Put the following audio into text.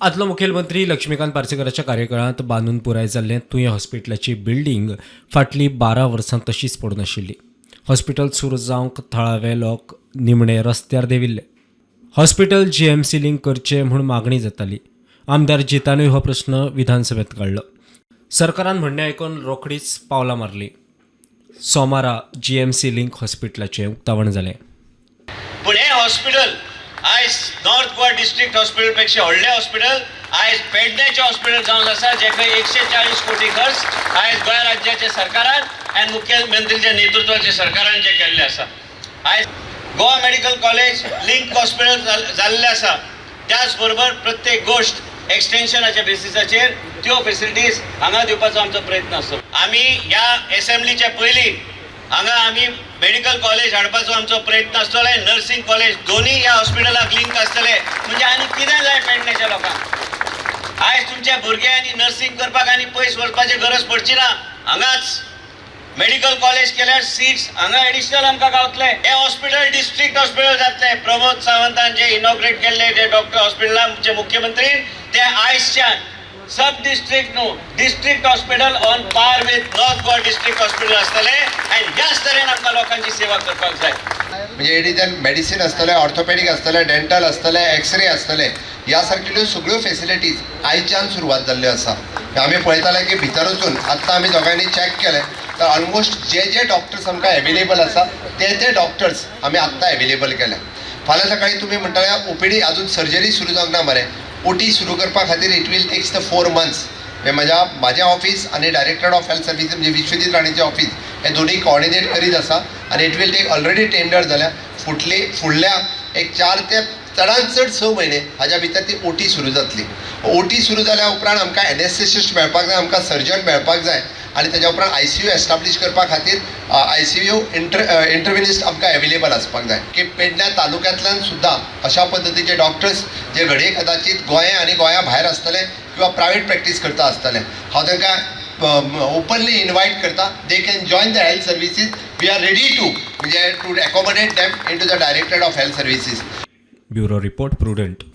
आदलो मुखेलमंत्री लक्ष्मीकांत पार्सेकराच्या कार्यकाळांत बांदून पुराय जाल्लें तुयें हॉस्पिटलाची बिल्डींग फाटलीं 12 वर्सां तशीच पडून आशिल्ली. हॉस्पिटल सुरू जावंक थळावे लोक निमणे रस्त्यार देंविल्ले. हॉस्पिटल जीएमसी लिंक करचें म्हूण मागणी जाताली. आमदार जितानूय हो प्रस्न विधानसभेंत काडलो. सरकारान म्हणणें आयकून रोखडीच पावलां मारलीं. सोमारा जीएमसी लिंक हॉस्पिटलाचें उक्तावण जालें. पूण हें हॉस्पिटल आयज नॉर्थ गोवा डिस्ट्रिक्ट हॉस्पिटल पेक्षा व्हडलें हॉस्पिटल आयज पेडण्याचें हॉस्पिटल जावन आसा, जेका 140 कोटी खर्च आयज गोंय राज्याच्या सरकारान आनी मुख्यमंत्रीच्या नेतृत्वाच्या सरकारान जे केल्लें आसा. आयज Goa medical college link hospital जाल्लें आसा. त्याच बरोबर प्रत्येक गोश्ट एक्सटेन्शनाच्या बेसिसाचेर त्यो फेसिलिटीज हांगा दिवपाचो आमचो प्रयत्न आसतलो. आमी ह्या एसेंब्लीच्या पयलीं हांगा आमी मेडिकल कॉलेज हाडपाचो आमचो प्रयत्न आसतलो आनी नर्सिंग कॉलेज दोनूय ह्या हॉस्पिटलाक लिंक आसतले. म्हणजे आनी कितें जाय पेडण्याच्या लोकांक? आयज तुमच्या भुरग्यांनी नर्सिंग करपाक आनी पयस वचपाची गरज पडची ना. हांगाच मेडिकल कॉलेज केल्यार सीट्स हांगा एडिशनल आमकां गावतले. हे हॉस्पिटल डिस्ट्रिक्ट हॉस्पिटल जातले. प्रमोद सावंतान जे इनॉग्रेट केल्ले जे डॉक्टर हॉस्पिटला आमचे मुख्यमंत्री, ते आयजच्यान सब डिस्ट्रिक्ट न्हू, district hospital on par with North Goa district hospital आसतले आनी ह्याच तरेन आमकां लोकांची सेवा करपाक जाय. म्हणजे it is an medicine आसतलें, ऑर्थोपेडीक आसतलें, डेंटल आसतलें, एक्सरे आसतले, ह्या सारकिल्ल्यो सगळ्यो फेसिलिटीज आयच्यान सुरवात जाल्ल्यो आसा. आमी पळयताले की भितर वचून आत्तां आमी दोगांयनी चॅक केलें तर ऑलमोस्ट जे जे डॉक्टर्स आमकां एवेलेबल आसा ते ते डॉक्टर्स आमी आत्तां एवेलेबल केल्या. फाल्यां सकाळी तुमी म्हणटले ओपीडी अजून सर्जरी सुरू जावंक ना मरे. ओटी सुरू करपा खातीर it will takes the 4 months. म्हणजे म्हाजें ऑफीस आनी डायरेक्टर ऑफ हेल्थ सर्विसीस म्हणजे विश्वजीत राणेचें ऑफीस हे दोनूय कॉर्डिनेट करीत आसा आनी it will take, already tender जाल्या. फुडल्या एक 4 ते चडांत चड 6 म्हयने हाज्या भितर ती ओटी सुरू जातली. ओटी सुरू जाल्या उपरांत आमकां एनेस्थेसिस्ट मेळपाक जाय, आमकां सर्जन मेळपाक जाय आनी तेज्या उपरांत आयसीयू एस्टाब्लीश करपा खातीर आयसीयू इंटरव्हिनिस्ट आमकां एवेलेबल आसपाक जाय की पेडण्या तालुक्यांतल्यान सुद्दां अशा पद्दतीचे डॉक्टर्स जे घडये कदाचीत गोंया आनी गोंया भायर आसतले किंवा प्रायवेट प्रॅक्टीस करता आसतले, हांव तांकां ओपनली इनवायट करता, they can join the health services. We are ready to म्हणजे to accommodate them into the directorate of health services. Bureau report, Prudent.